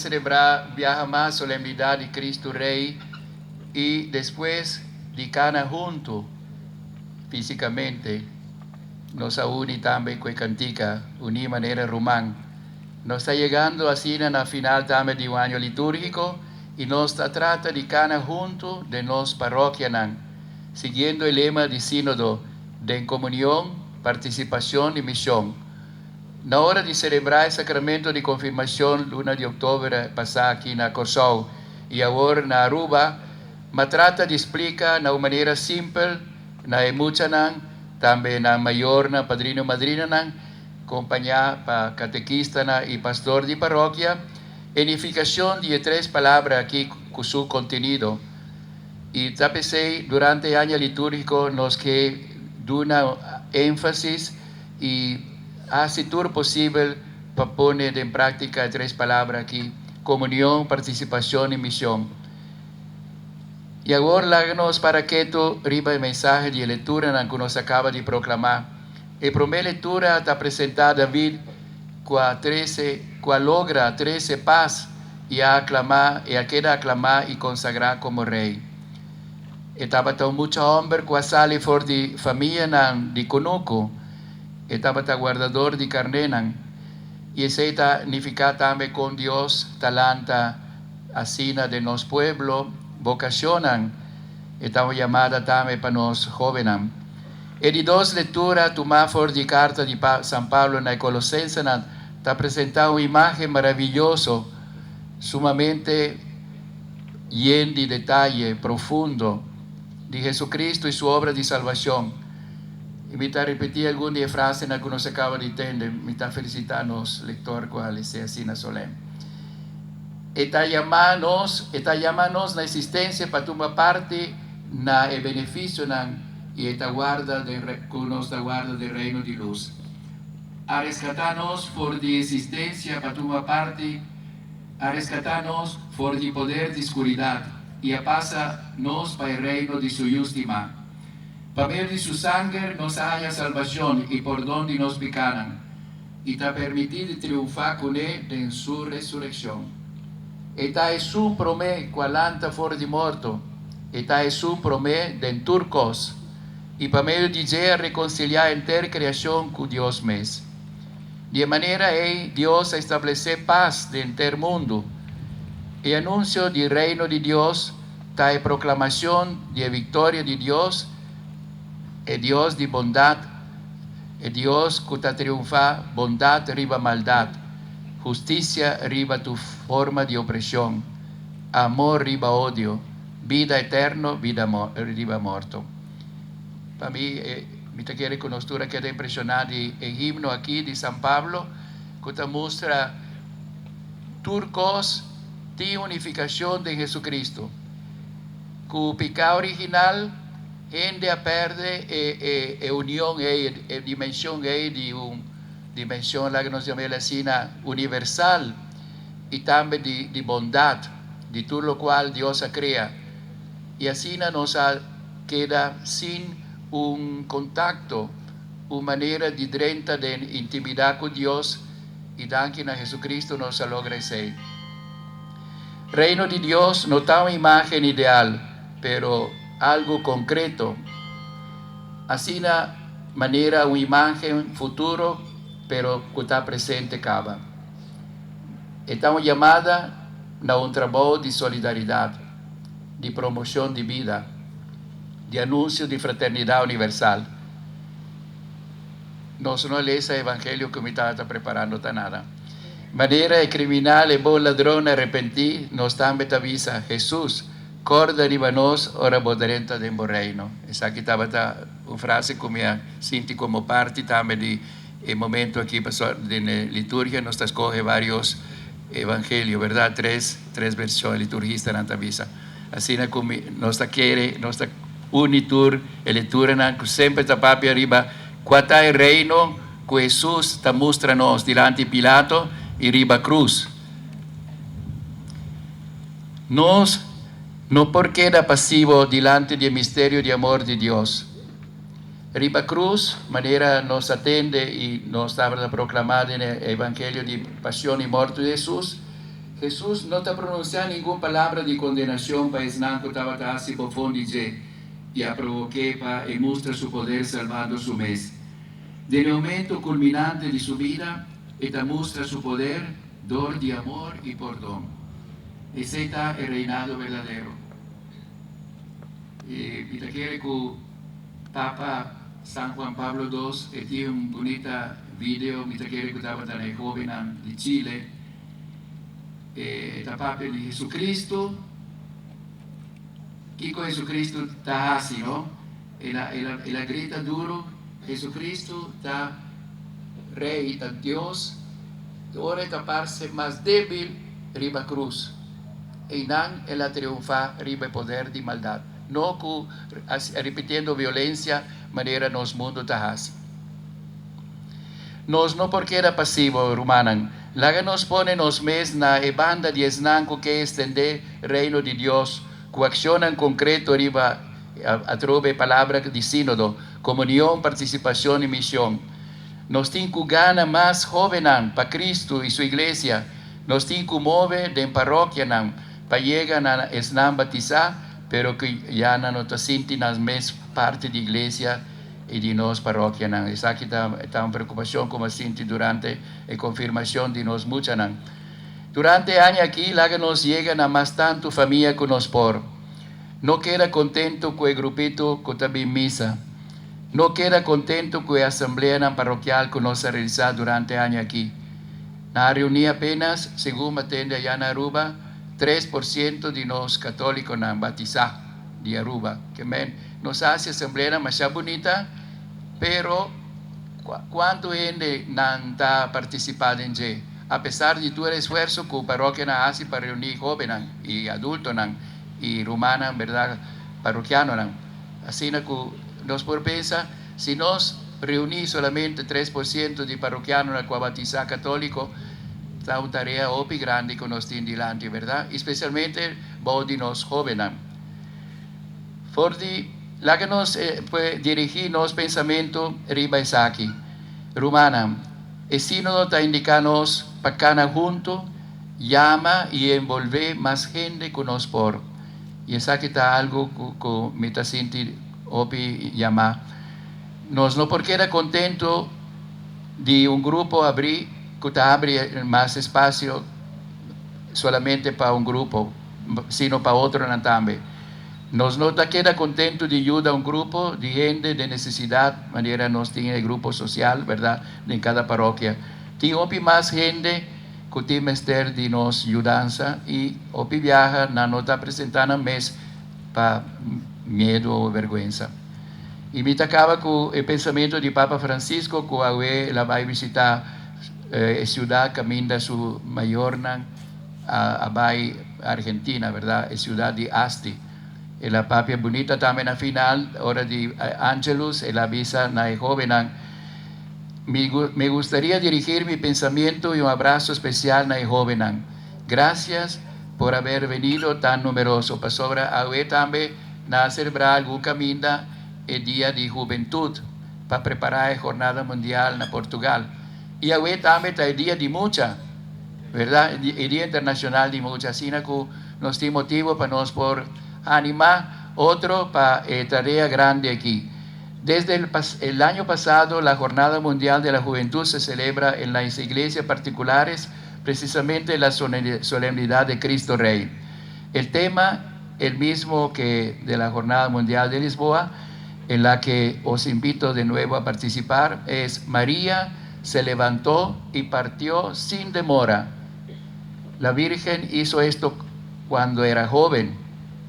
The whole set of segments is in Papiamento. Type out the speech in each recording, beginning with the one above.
selebrá biaha mas solemnidat di Kristu Rei i despues di kana huntu físikamente, nos a uni tambe ku e kantika Uní Manera Ruman. Nos ta yegando asina na final tambe di un año litúrgiko i nos ta trata di kana huntu den nos parokianan, siguiendo e lema di Sínodo, Den komunion, partisipashon i mishon. Na ora di selebrá e sakramento di konfirmashon luna di òktober pasá aki na Kòrsou i awor na Aruba, m'a trata di splika na un manera simpel na e muchanan, tambe nan mayornan, padrino i madrinanan, kompañá pa katekistanan i pastor di parokia, e nifikashon di e tres palabra aki ku su kontenido. I ta p'esei durante e aña litúrgiko nos ke duna énfasis i hasi tur posibel pa pone den práktika e tres palabra aki, komunion, partisipashon i mishon. I awor laga nos para ketu riba e mensahe di e lekturanan ku nos a kaba di proklamá. E promé lektura ta presentá David ku a trese ku a logra trese pas i a aklamá i a keda aklamá i konsagrá komo rei. E tabata un mucha hòmber ku a sali for di famianan di kunuku. E tabata wardador di karnénan. I esei ta nifiká tambe kon Dios ta lanta asina den nos pueblo bokashonnan. E ta un yamada tambe pa nos hóbennan. E di dos lektura tumá for di karta di San Pablo na e Kolosensenan ta presentá un imágen maraviyoso, sumamente yen di detaye profundo di Jesucristo i su obra di salvacion. I mi ta ripetí algun di e frasenan ku nos a kaba di tende. Mi ta felisitá nos lektor ku a les'é asina solèm. E ta yamá nos, e ta yama nos na esistensia pa tuma parti na e benefisionan i e ta warda den ku nos ta warda den Reino di Lus. A reskatá nos for di esistensia pa tuma parti. A reskatá nos for di poder di skuridat i a pasa nos pa e reino di su Yu stimá. Pa medio di su sanger nos a haña salbashon i pordon di nos pikánan, i ta permití di triunfá kuné den su resurekshon. E ta esun promé ku a lanta for di morto, e ta esun promé den tur kos, i pa medio di dje a rekonsiliá henter kreashon ku Dios mes. Di e manera ei Dios a establesé pas den henter mundu. E anunsio di Reino di Dios ta e proklamashon di e viktoria di Dios, e Dios di bondat, e Dios ku ta triunfá bondat riba maldat, hustisia riba tur forma di opreshon, amor riba odio, bida eterno riba morto. Pa mi e. Mi ta kere ku nos tur a keda impreshoná di e himno aki di San Pablo ku ta mustra tur kos tin un nifikashon den Jesucristo. Ku piká original hende a pèrdè e e e union ei, e dimenshon ei di un dimenshon laga nos yam'el asina universal i tambe di di bondat di tur lokual Dios a krea. I asina nos a keda sin un kontakto, un manera di drenta den intimidat ku Dios, i danki na Jesucristo nos a logra esei. Reino di Dios no ta un imágen ideal, pero algu konkreto. Asina manera un imágen futuro pero ku ta presente kaba. E ta un yamada na un trabou di solidaridat, di promoshon di bida. Di anunsio di fraternidat universal. Nos no a lesa e evangelio ku mi tabata preparando ta nada. Manera e kriminal, e bon ladron a repentí, nos tambe ta bisa, Hesus, kòrda riba nos ora bo drenta den bo reino. Esaki tabata un frase ku mi a sinti komo parti tambe di e momento aki, pasobra den e liturgia nos ta skohe vários evangelio, bèrdat? Tres, tres vershon e liturgistanan ta bisa. Asina ku mi nos ta kere, nos ta uni tur e lekturanan ku semper ta papia riba kua ta e reino ku Hesus ta mustra nos dilanti Pilato i riba krus. Nos no por keda pasivo dilanti di e misterio di amor di Dios. Riba krus, manera nos a tende i nos tabata proklamá den e evangelio di pasion i morto di Hesus, Hesus no ta pronunsiá ningun palabra di kondenashon pa esnan ku tabata hasi bofon di dje i a provok'é pa e mustra su poder salbando su mes. Den e momento kulminante di su bida, e ta mustra su poder dor di amor i pordon. Esei ta e reinado berdadero. I mi ta kere ku Papa San Juan Pablo dos e tin un bunita video, mi ta kere ku tabata na e hobennan di Chile. E ta papia di Jesucristo, kiko Jesucristo ta hasi, no? El a, el a, el a grita duro, Jesucristo ta Rey, ta Dios, ora e ta parse mas debil riba cruz, einan el a triunfa riba e poder di maldad, no cu ripitiendo violencia manera nos mundo ta hasi. Nos no por keda pasivo, rumannan. Laga nos pone nos mes na e banda di esnan ku ke estendé Reino di Dios ku akshonnan konkreto riba atrobe e palabra di Sínodo, komunion, partisipashon i mishon. Nos tin ku gana mas hóbennan pa Kristu i Su Iglesia. Nos tin ku move den parokianan pa yega na esnan batisá pero ku ya nan no ta sinti nan mes parti di Iglesia i di nos parokianan. Esaki ta ta un preokupashon ku mi a sinti durante e konfirmashon di nos muchanan. Durante e aña aki laga nos yega na mas tantu famia ku nos por. No keda kontentu ku e grupito ku ta bin misa. No keda kontentu ku e asambleanan parokial ku nos a realisá durante e aña aki. Nan a reuní apenas, segun mi a tende ayá na Aruba, 3% di nos katólikonan batisá di Aruba. Ke men, nos a hasi asambleanan masha bunita, pero kuantu hende nan ta partisipá den dje? Apesar di tur e esfuerso ku parokianan a hasi pa reuní hóbennan i adultonan i rumannan, bèrdat, parokianonan. Asina ku nos por pensa, si nos reuní solamente 3% di parokianonan ku a batisá katóliko, ta un tarea hopi grandi ku nos tin dilanti, bèrdat? I spesialmente bou di nos hóbennan. For di laga nos por dirigí nos pensamentu riba esaki. Rumannan, e sínodo ta indiká nos pa kana huntu, yama i enbolbé mas hende ku nos por. I esaki ta algu ku mi ta sinti hopi yamá. Nos no por keda kontentu di un grupo abrí ku ta abri mas espasio solamente pa un grupo, sino pa otronan tambe. Nos no ta keda kontentu di yuda un grupo di hende den nesesidat, manera nos tin e grupo sosial, bèrdat, den kada parokia. Tin hopi mas hende ku tin mester di nos yudansa i hopi biaha nan no ta presentá nan mes pa miedu o bèrgwensa. I mi ta kaba ku e pensamentu di Papa Francisco ku awe el a bai bisitá e siudat kaminda su mayornan a bai Argentina, berdad, e ciudad di Asti. El a papia bunita tambe na final, ora di Angelus, el a bisa na e hobennan, Mi me gustaría dirigir mi pensamiento y un abrazo especial na e hobennan. Gracias por haber venido tan numeroso, pasobra awe tambe nan a celebra algun caminda e dia di hubentud pa prepara e Jornada Mundial na Portugal. I awe tambe ta e dia di mucha, berdad? E dia internacional di mucha. Asina cu nos tin motibo pa nos por anima otro pa e tarea grandi aki. Desde el el año pasado la Jornada Mundial de la Juventud se celebra en las iglesias particulares precisamente la solemnidad de Cristo Rey. El tema, el mismo que de la Jornada Mundial de Lisboa, en la que os invito de nuevo a participar, es María se levantó y partió sin demora. La Virgen hizo esto cuando era joven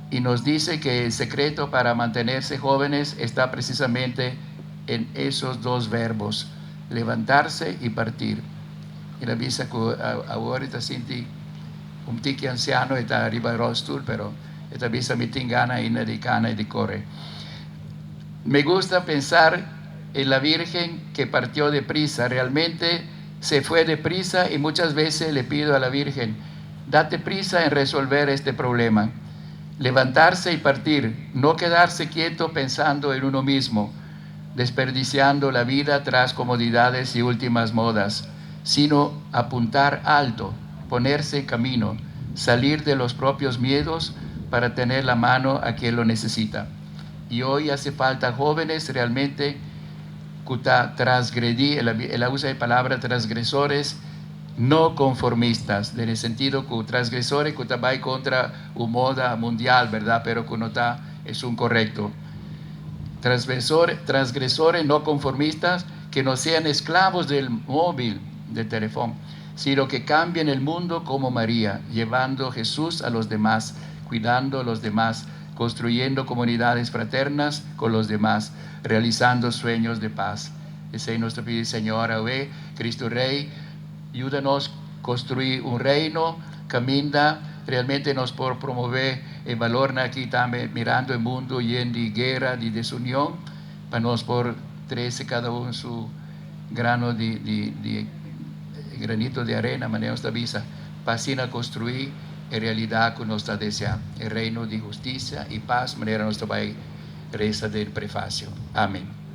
y nos dice que el secreto para mantenerse jóvenes está precisamente en esos dos verbos, levantarse y partir. El a bisa cu awor e ta sinti un tiki anciano, e ta riba e rolstoel, pero e ta bisa mi tin gana ainda di cana y di core. Me gusta pensar en la Virgen que partió de prisa, realmente se fue de prisa y muchas veces le pido a la Virgen, date prisa en resolver este problema. Levantarse y partir, no quedarse quieto pensando en uno mismo, desperdiciando la vida tras comodidades y últimas modas, sino apuntar alto. Ponerse en camino, salir de los propios miedos para tener la mano a quien lo necesita. Y hoy hace falta jóvenes realmente ku ta transgredí, el a usa e palabra transgresores no conformistas, den sentido ku transgresores ku ta bai kontra e moda mundial, bèrdat? Pero ku no ta esun korekto. Transgresores no conformistas que no sean esclavos del móvil, del teléfono, sino que cambien el mundo como María, llevando a Jesús a los demás, cuidando a los demás, construyendo comunidades fraternas con los demás, realizando sueños de paz. Esei nos ta pidi, Señor, awe, Cristo Rey, yúdanos construir un reino, kaminda realmente nos por promové e balor aki tambe, mirando e mundu yen di guera, di desunion, pa nos por trese kada un su grano di granito di arena, manera nos ta bisa, pa asina konstruí e realidat ku nos ta deseá, e reino di hustisia i pas, manera nos ta bai resa den prefasio. Amèn.